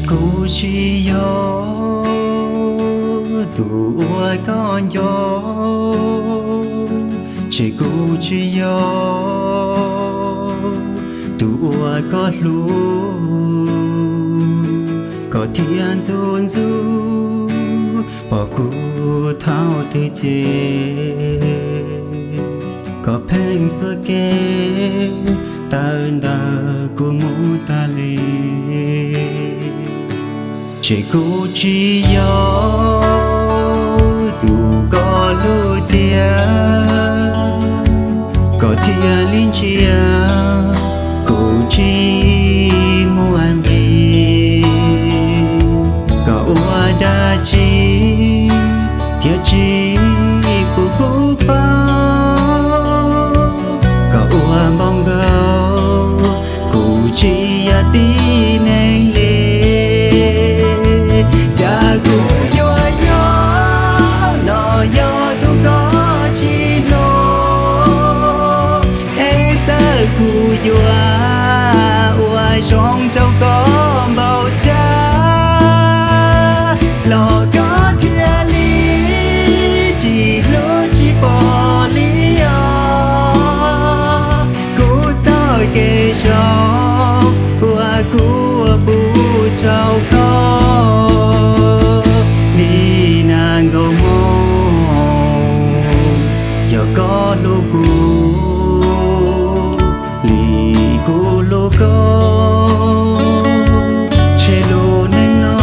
Kuv tsis yog tus uas koj nco, ces kuv tsis yog tus uas koj hlub. Koj thiaj ntxub ntxub pom kuv thaum twg ces, koj pheej xuas kev tawm ntawm kuv mus tas li. Ces kuv tsis yog tus koj hlub tiag, koj thiaj li ntsia kuv tsis muaj nqis. Koj ua dab tsi thiaj tsis pub kuv paub? Koj ua npaum nkaus kuv tsis yog tib neeg li. Cas kuv yuav yog los yog tus koj tsis hlub, es txawm kuv yuav ua zoo rau koj npaum cas los koj thiaj li tsis hlub tsis pom li os. Kuv txoj kev zoo uas kuv ua pub rau koj li nag nkaus hmo. Yog koj hlub kuv li kuv hlub koj, ntshe lub neej no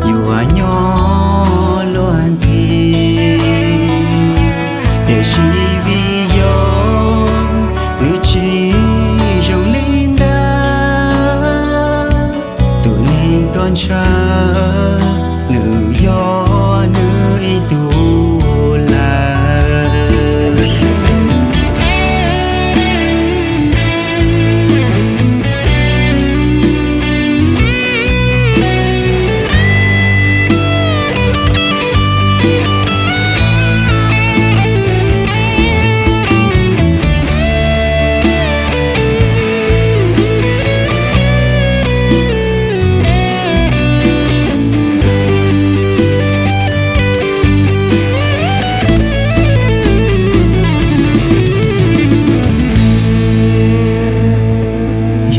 yuav nyob luag ntxhi. Tiam sis vim yog nws tsis zoo li ntawd, tus neeg koj ntshaw nws yog nws ib tug lawm.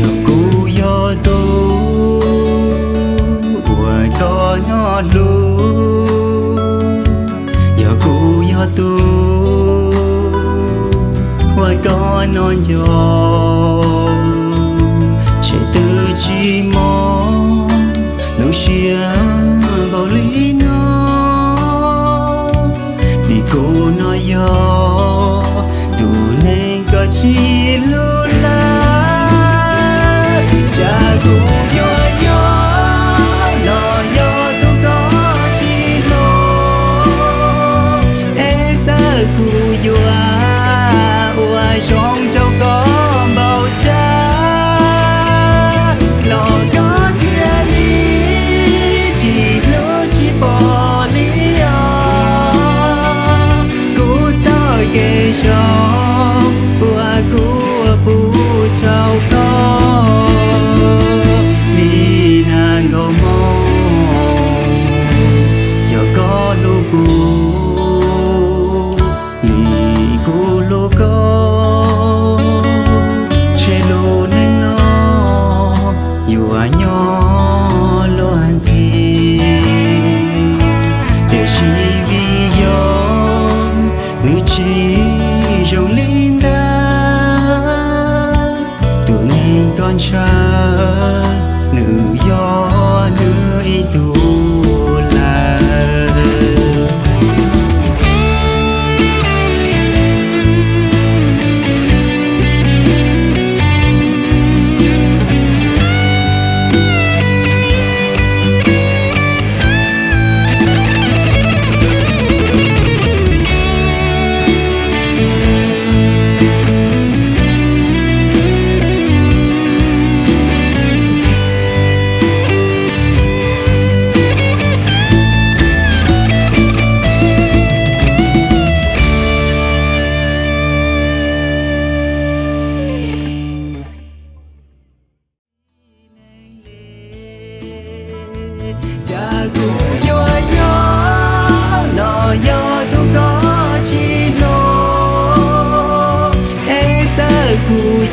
Yog kuv yog tus uas koj nyob hlub, yog kuv yog tus uas koj nyob nco, ntshe twb tsis mob lub siab npaum li no. Vim kuv no yog tus neeg koj tsis hlub lawm. Cas kuv yuav yog los yog tus koj tsis hlub, es txawm kuv yuav ua zoo rau koj npaum cas los koj thiaj li tsis hlub tsis pom li os. Kuv txoj kev zoo uas kuv ua pub rau koj li nag nkaus hmo. Yog koj hlub kuv li kuv hlub koj, ntshe lub neej no yuav nyob luag ntxhi. Tiam sis vim yog nws tsis zoo li ntawd, tus neeg koj ntshaw nws yog nws ib tug lawm.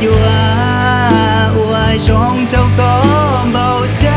yuav ua zoo rau koj npaum cas.